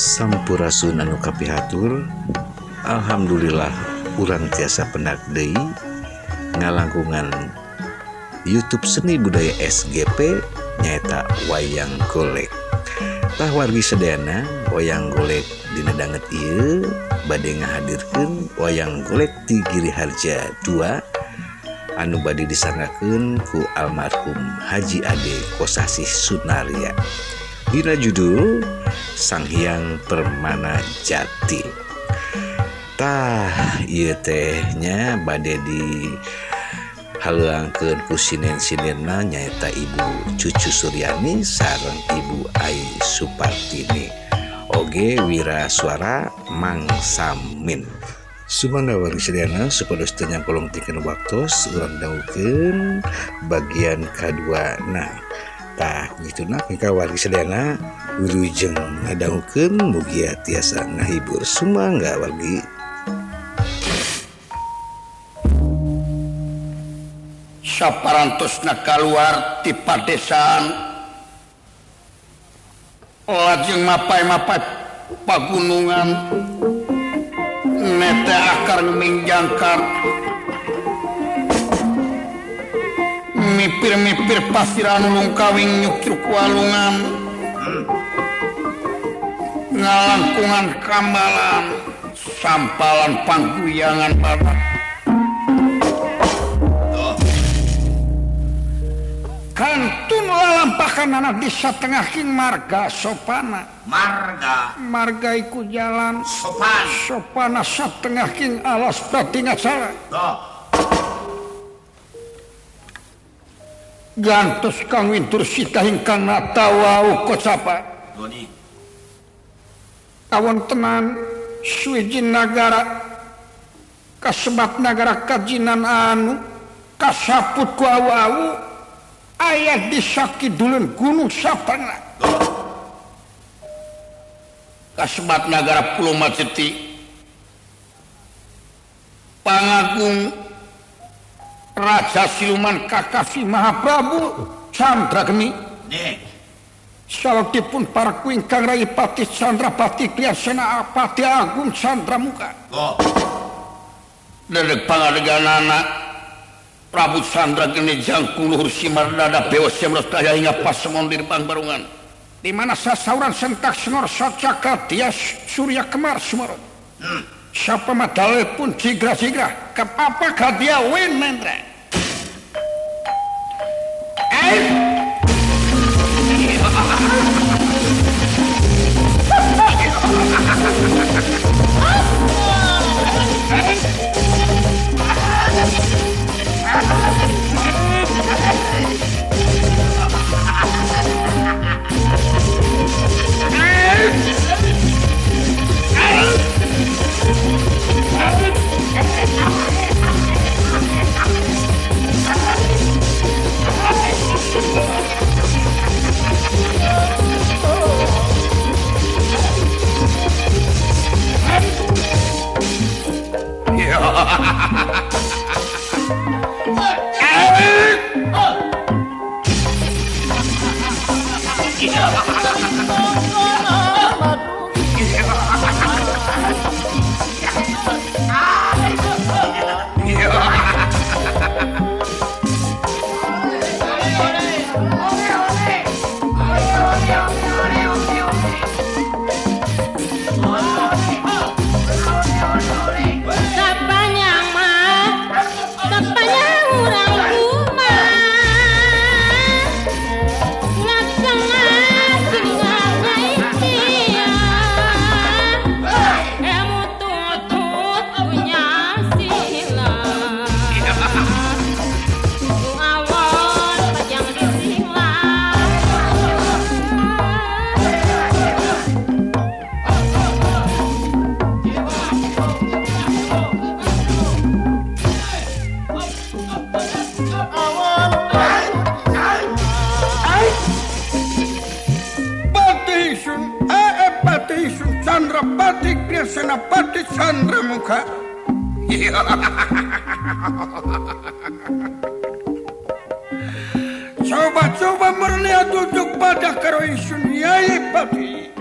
Sampurasun anu kapihatur. Alhamdulillah urang tiasa pendak deui ngalangkungan YouTube Seni Budaya SGP nyaeta Wayang Golek. Tah wargi sadayana, Wayang Golek dina danget ieu bade ngahadirkeun Wayang Golek ti Giri Harja 2 anu bade disanggakeun ku almarhum Haji Ade Kosasih Sunarya. Dina judul Sang Hyang Permana Jati. Tah ieu teh nya bade di haleuangkeun ku sinen-sinenna nyaeta Ibu Cucu Suryani sareng Ibu Ai Supartini. Oge wira suara Mang Samin. Sumangga wargi sadayana supados teu nyampolong tikeun waktos urang dangukeun bagian kadua. Nah, tah gituna ka wargi sadayana wilujeng ngadangukeun mugia tiasa ngahibur. Sumangga wargi. Saparantosna kaluar ti padesaan lajeng mapay-mapay pagunungan nete akar mingjangkar mipir-mipir pasiran lungkawing nyukruk walungan ngalangkungan kambalan sampalan pangguyangan barat kantun lalampahan anak di satengah king marga sopana marga marga iku jalan sopan sopana satengah king alas batingat salah gantos kang wintur sita ingkang natawa kocapa kawontenan suwijin nagara kasebat nagara kajinan anu kasaput ku awu-awu ayat di sakidulun gunung Saparna kasebat nagara Pulau Maceti pangagung Raja Siluman Kakasi Mahaprabu Chandrageni salotipun para ingkang rayi Pati Chandrapati Kriyasena Pati Agung Chandramuka dedeg pangadeganana Prabu Chandrageni jangkung luhur simar dada bewos semros daya hingga pasemon di depan barungan di mana sasauran sentak senor socaka dia surya kemar sumaro siapa madale pun jigra-jigra kepapa kadia win mendra Chandrapati Kriyasena Chandramuka. Coba-coba mernia duduk pada karo ingsun Yai Pati.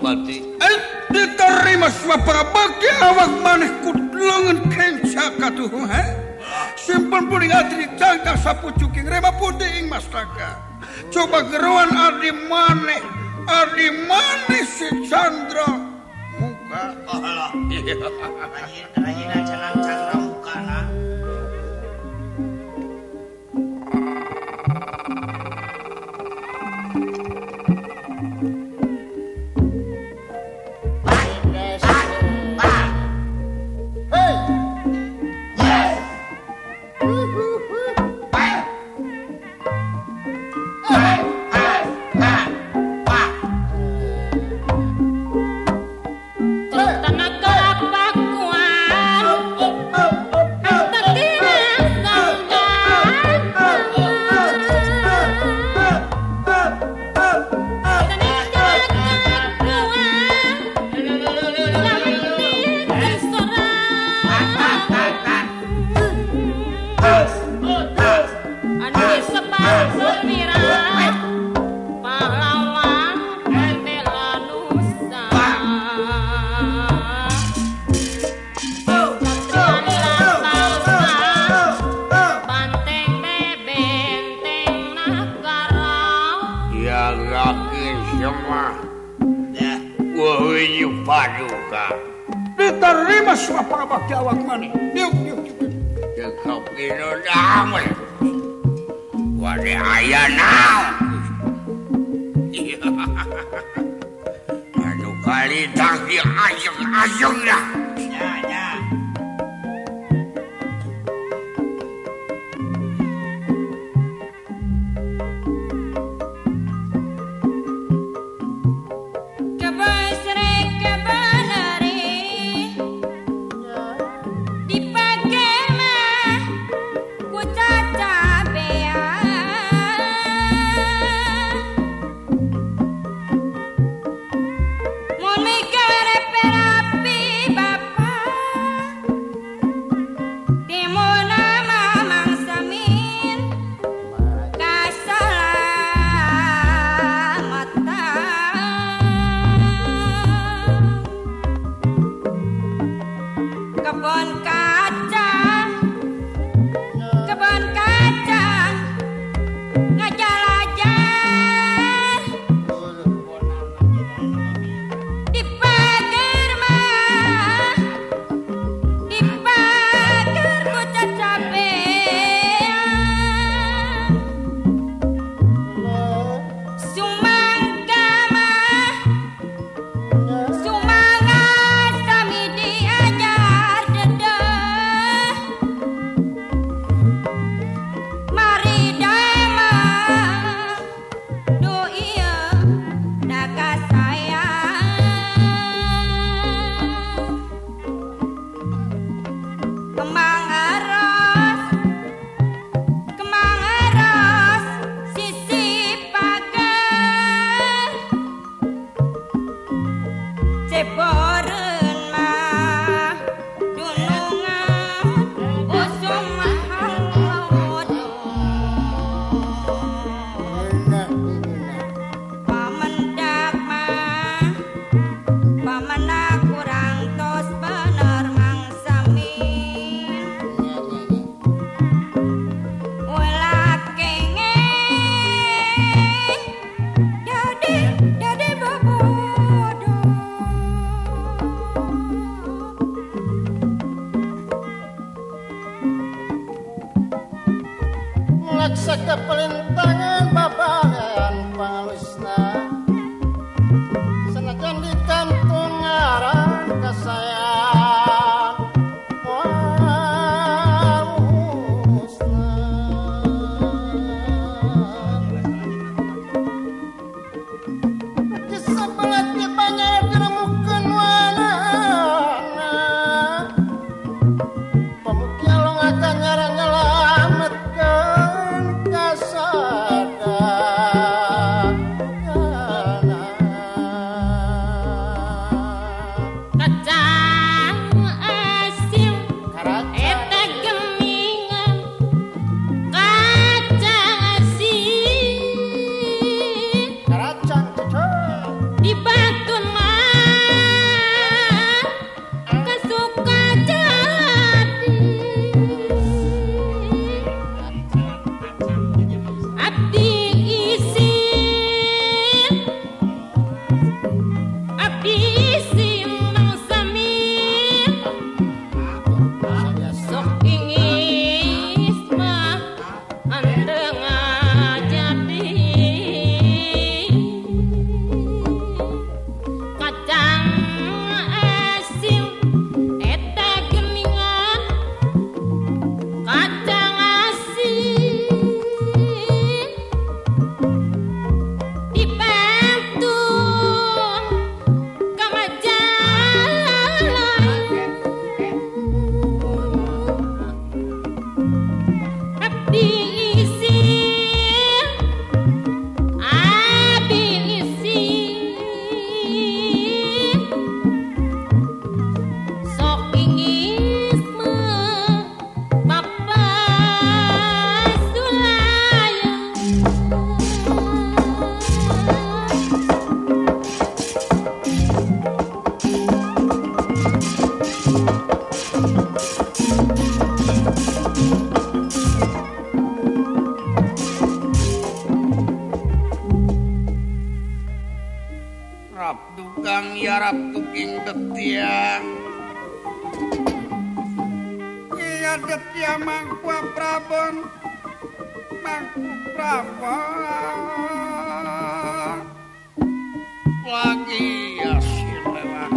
Senopati. Diterima semua pangabakti awak maneh kudlongan kenca katuh ha? Simpen puning ati dicangkang sapucuking rema putih ing mastaka. Coba geruan adi maneh si Chandra muka. Oh, rajina cenang Chandra muka na. Diterima semua pangabakti awak maneh. Diuk diuk diuk. Cekap kino damai. Wade aya naon. Anu kali tang di ajeng-ajeng dah. Ya ya. Pelintangan babagan pangalusna senajan di kantung ngaran kasayang moal musna disabelat di banyak diremukeun wanana pamukia longakan ngaran nyelametkeun kasayang. Iya detia mangku Prabon mangku Prabon lagi asin lewat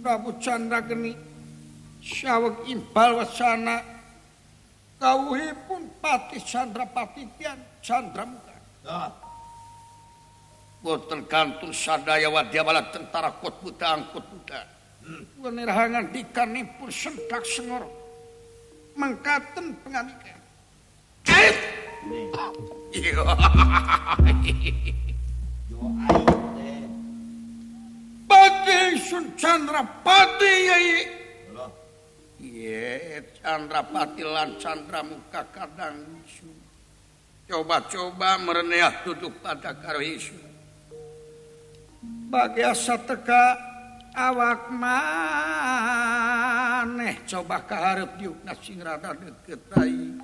Prabu Chandra geni saweg imbal wacana kawuhipun Patih Chandra Patitian Chandra Muka. Boten kantun sadaya wadyabala tentara kot buta angkut buta. Wenirahangan dikanipun sentak sengor mengkaten pengandika. Pati Sun Chandra Pati yai. Ye Chandra Pati lan Chandra Muka kadang isu. Coba-coba mereneah duduk pada karo isu. Bagiasa teka awak maneh coba kaharep diukna sing rada deket rai.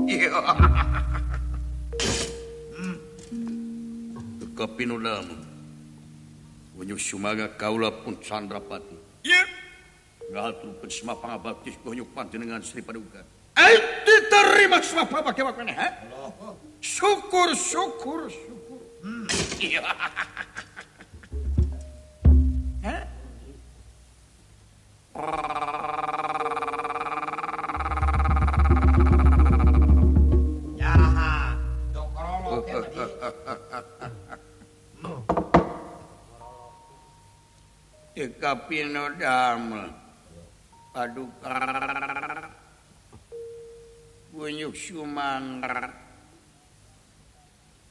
Iya. Kepinudam. Unyu sumaga kaula pun Chandra Pati. Iya. Ngatur pun semua pangabakti gonyo panjenengan Sri Paduka. Diterima semua pangabakti awak maneh, ha? Syukur syukur syukur. Iya. Hah? Ya, dokorolok ya tadi. Eka pinodamel paduka bunyuk sumangga.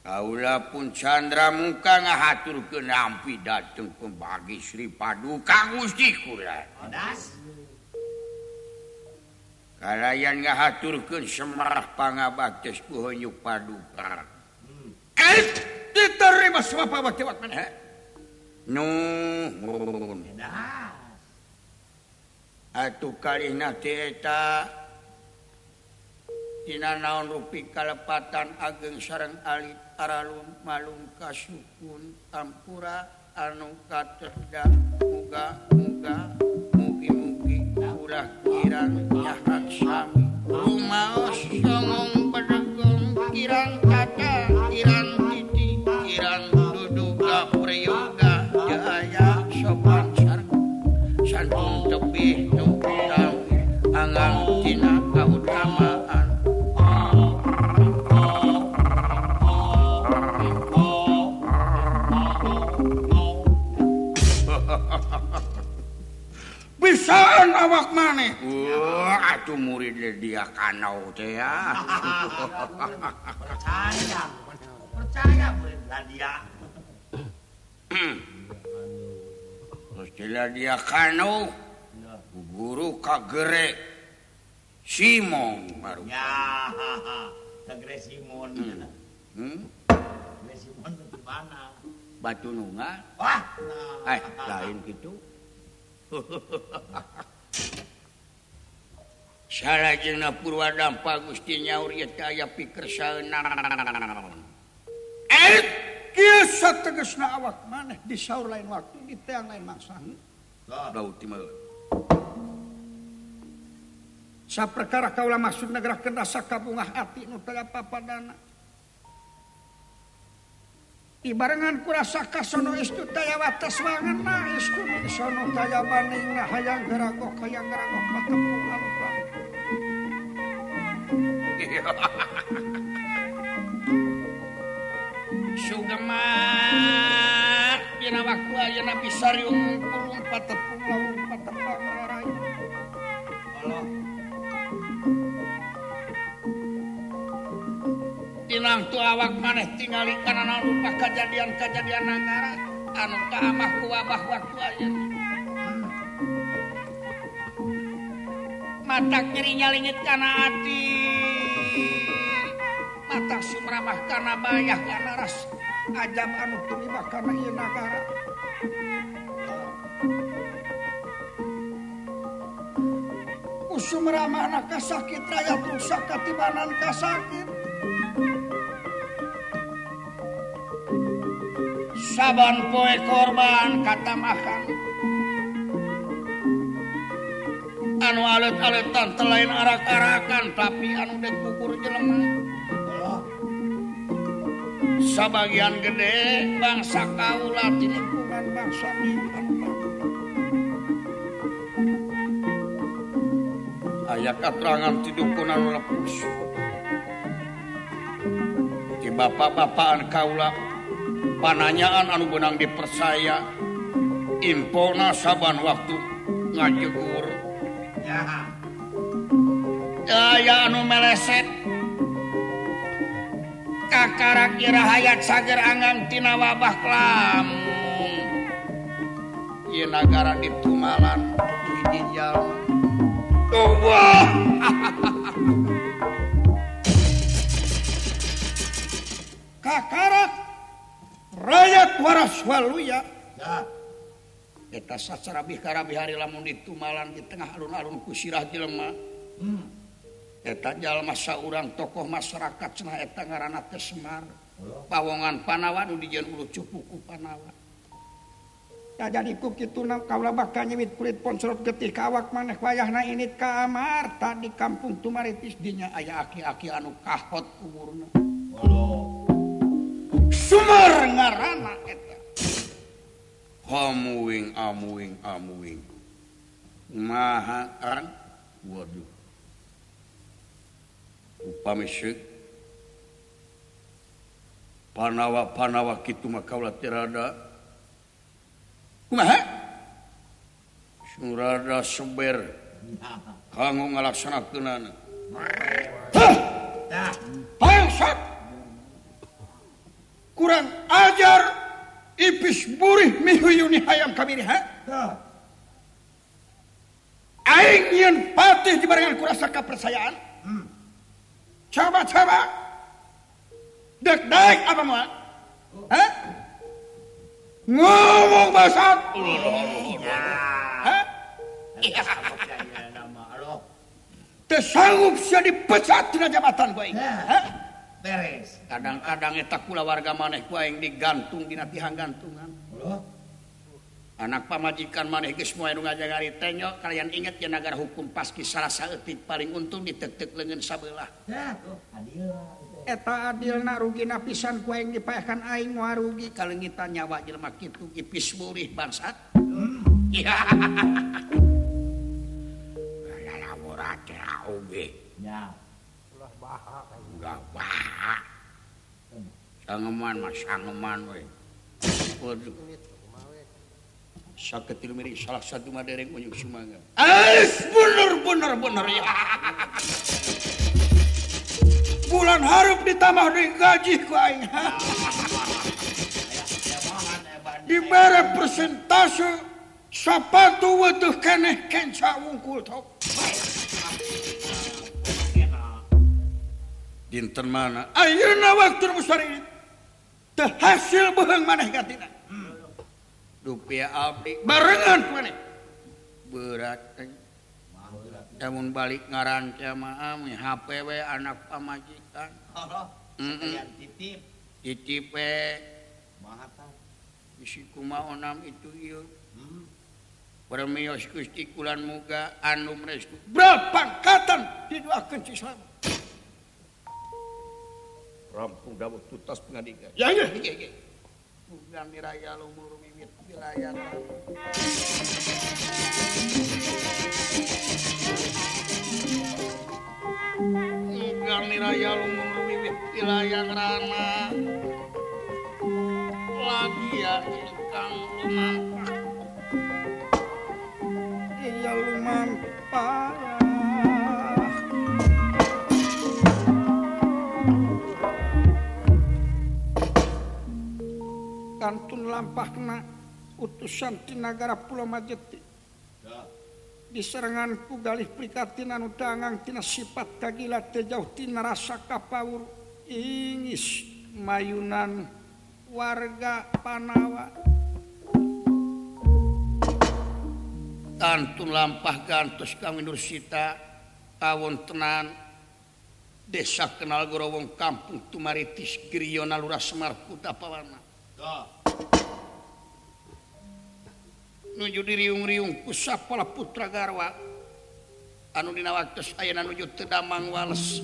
Kaula pun Chandra Muka ngahaturkeun nampi dateng pembagi Sri Paduka Gusti kula. Kalayan ngahaturkeun semarah pangabaktes buhonyuk paduka. Diterima semua pangabakti awak maneh. Nuhun. Atuh kalihna teh eta dina naon rupi kalepatan ageng sareng alit aralum malung kasukun tampura anu katerda muga muga mugi mugi ulah kirang nyahat sami rumaos songong pedegong kirang kata kirang titi kirang duduga prayoga jaya sopan sareng santun tebih nu utawi angang tina kautamaan. Bisaan awak maneh. Wah, atuh murid dia kanau teh ya. Percaya, percaya murid dia. Terus dia kanau. Guru kagere Simon baru. Ya, kagere Simon. Kagere Simon di mana? Batu Nunga. Wah, nah. Lain gitu. Salajengna Purwadampa Gusti nyaur ieu teh aya pikersaeun naon. Kieu sategesna awak maneh disaur lain waktu diteang lain mangsa. Daud timal. Saperkara kaula maksud nagerakeun rasa kabungah ati nu teu papadana. Dibarengan ku rasa kasono istu taya wates wangenna istu sono taya baningna hayang geragoh hayang geragoh patepung alupa. Sugema dina waktu ayeuna bisa riung kulung patepung lawung patepang rarai. Allah. Tinang tu awak maneh tingali kana naon rupa kajadian-kajadian nagara anu kaamah ku wabah waktu ayeuna. Mata nyeri nyalingit kana ati. Mata sumramah kana bayah kana ras ajab anu tumiba kana ieu nagara. Sumramahna kasakit raya rusak katibanan kasakit. Saban poe korban katamakan. Anu alet-aletan teh lain arak-arakan tapi anu dek kukur jelema. Sabagian gede bangsa kaula ti lingkungan bangsa anu aya katerangan ti dukun anu lepus. Ti bapak-bapaan kaula pananyaan anu beunang dipercaya impona saban waktu ngajegur. Aya anu meleset kakarak ira hayat sager anggang tina wabah kelamun. Ieu nagara ditumalan hiji jalma. Wah. Kakarak rakyat waras waluya. Eta sacara bihari lamun ditumalan di tengah alun-alun ku sirah jelema. Eta jalma saurang tokoh masyarakat cenah eta ngaranna teh Semar. Pawongan Panawa nu dijieun ulu cupu ku Panawa. Ya jadi ku kitu kaula bakal nyewit kulit ponsorot getih ka awak maneh wayahna init ka Amarta di kampung Tumaritis dinya aya aki-aki anu kahot kuburna. Sumar ngaranna eta. Hamuing amuing amuing. Maha an waduh. Upami seuk Panawa-panawa kitu mah kaula teh rada kumaha? Surada seber kanggo ngalaksanakeunana. Hah! Bangsat! Kurang ajar ipis burih mihuyuni hayam kamiri ha? Aing nyeun patih dibarengan ku rasa kapercayaan. Coba-coba. Dek daek apa moal? Hah? Ngomong bangsat. Hah? Teu sanggup sia dipecat tina jabatan ku aing. Hah? Beres. Kadang-kadang eta kulawarga maneh ku aing digantung dina tihang gantungan. Anak pamajikan maneh geus moal nu ngajagari tenyo kalian inget ya nagara hukum paski salah saeutik paling untung ditek-tek leungeun sabelah. Adil. Eta adilna rugina pisan ku aing dipaehkan aing moal rugi kalengitan nyawa jelema kitu ipis burih bangsat. Lalawara teh oge. Nya. Ulah baha. Ulah baha. Sangeman mah sangeman we. Waduh. Saketil miri salah satu mah dereng unjuk sumangga. Ais bener bener bener ya. Bulan hareup ditambah deui gaji ku aing. Dibere persentase sapatu weutuh keneh kenca wungkul tok. Dinten mana? Ayeuna waktu besar ini teu hasil beuheung maneh gantina. Rupiah abdi barengan ku maneh. Berat teh. Lamun balik ngaran teh mah HP we anak pamajikan. Titip. Titip we. Kumaha tah? Bisi kumaha onam itu ieu. Permios Gusti kulan muga anu restu. Berpangkatan didoakeun si Islam. Rampung dawuh tuntas pengadilan. Ya ya. Muga niraya lumur wiwit wilayah. Muga niraya lumur wiwit wilayah rana. Lagi ya ingkang lumampah. Iya lumampah. Kantun lampahna utusan ti nagara Pulau Majeti. Diserangan ku galih prikatin anu dangang tina sifat kagila teh jauh tina rasa kapawur ingis mayunan warga Panawa. Kantun lampah gantos kang Nursita kawontenan desa Kenal Gorowong kampung Tumaritis Griya Nalurah Semar Kutapawana. Nuju diriung-riung ku sapala putra garwa anu dina waktos ayeuna nuju teu damang wales.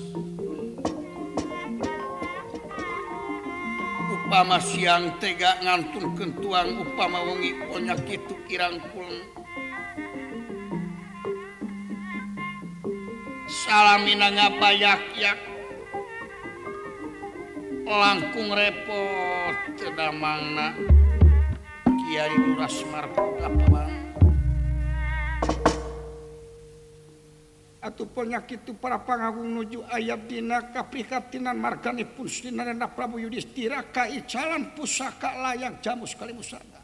Upama siang tega ngantunkeun tuang, upama wengi ponya kitu kirang kuleng. Salamina ngabayak-yak langkung repot teu damangna Kiai Lurah Semar Putra Pawana. Atuh penyakit itu para pangagung nuju ayat dina kaprihatinan marganipun Sri Narendra Prabu Yudhistira kaicalan pusaka layang jamus kalimusada.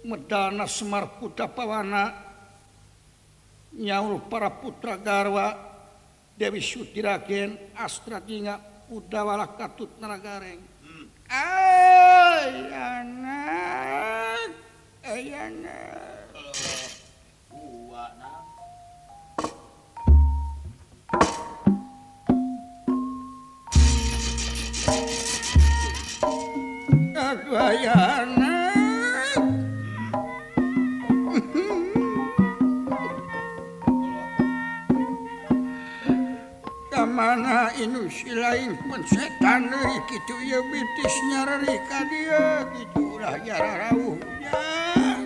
Medana Semar Putra Pawana nyaur para putra garwa Dewi Sutiragen Astradinga Udawala Katut Naragareng. Ay anak, ay anak. Aduh anak. Kamana inu silain pun setan deui kitu ieu bitis nyareri ka dieu kitu ulah jararauh ujang.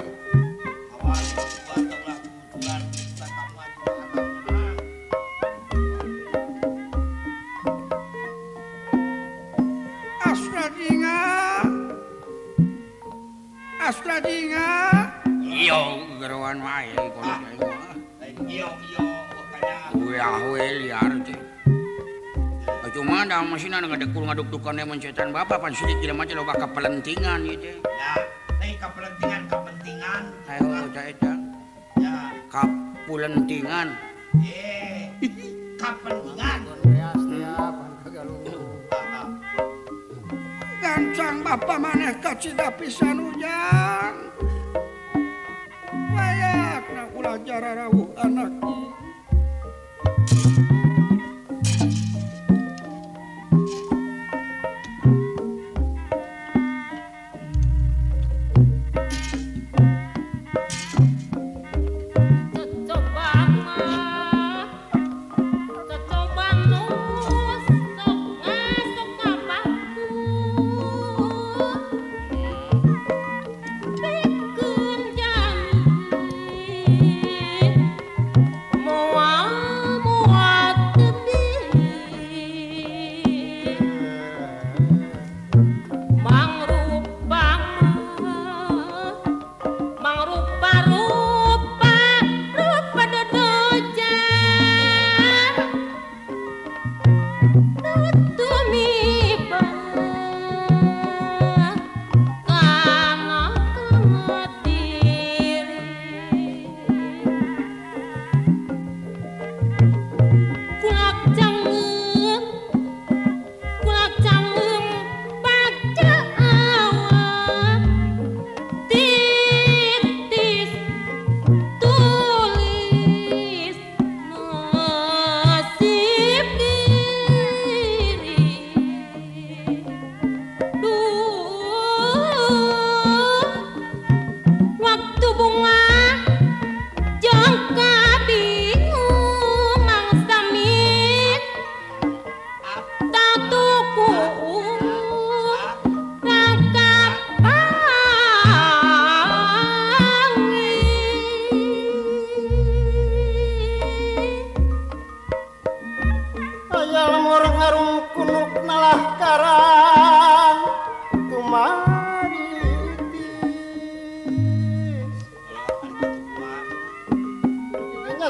Astradinga. Iyo geroan wae kono aing mah. Iyo iyo kana. We liar teh. Cuma da masina ngadekul ngaduk-dukan mencetan bapak pan sidik jelema teh loba kapelentingan ieu teh. Ya, lain kapelentingan kapentingan. Ayo eta eta. Ya, kapulentingan. Eh, kapentingan. Gancang bapak maneh kacida pisan ujang. Wayakna ulah jararawuh anak.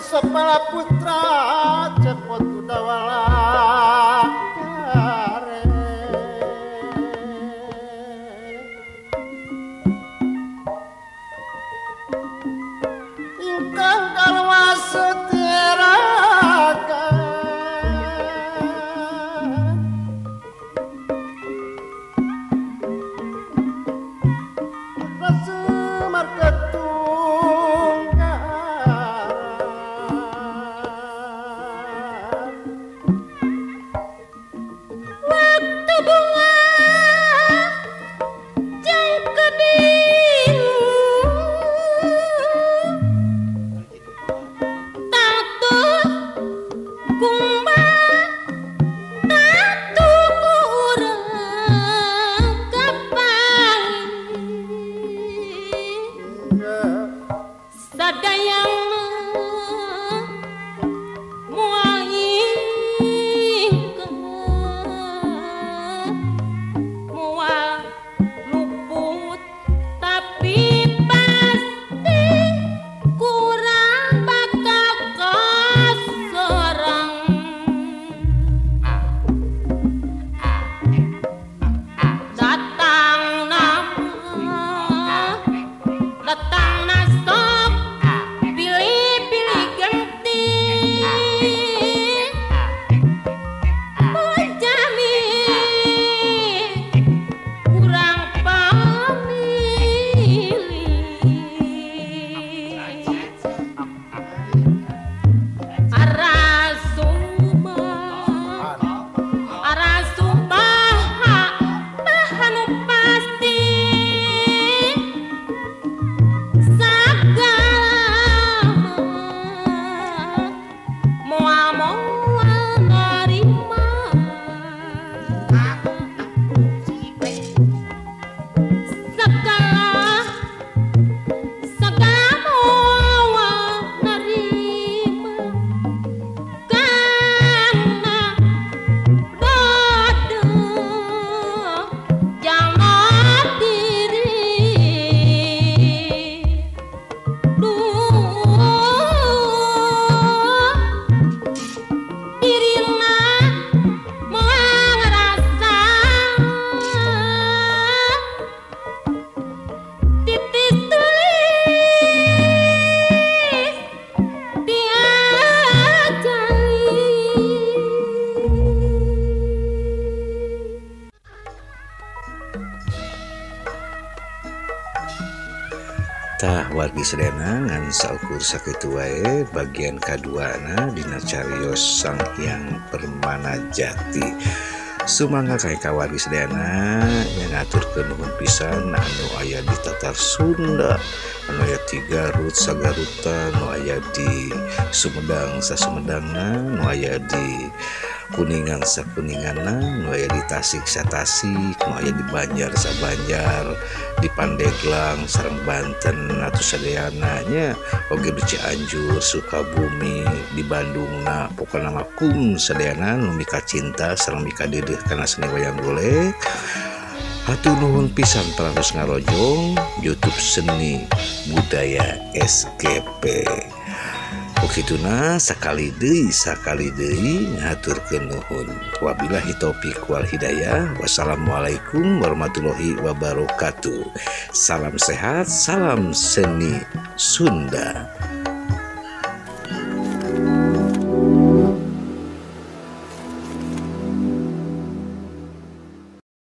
Sepala putra cepot Udawala kare. Ingkang garwa setirakan putra Semar Ketunggaran. Tah wargi sadayana ngan saukur sakitu wae bagian kaduana dina cariyos Sang Hyang Permana Jati. Sumangga kae ka wargi sadayana nya ngaturkeun nuhun pisan anu aya di Tatar Sunda, anu aya di Garut sagarutan, anu aya di Sumedang sasumedangna, anu aya di Kuningan sakuninganna, nu aya di Tasik satasik, nu aya di Banjar sabanjar, di Pandeglang sareng Banten atuh sadayana nya, oge di Cianjur, Sukabumi, di Bandungna, pokona mah kum sadayana nu mikacinta sareng mikadeudeuh kana seni wayang golek. Hatur nuhun pisan parantos ngarojong YouTube Seni Budaya SGP. Ukituna sakali deui ngaturkeun nuhun. Wabillahi taufik wal hidayah. Wassalamualaikum warahmatullahi wabarakatuh. Salam sehat, salam seni Sunda.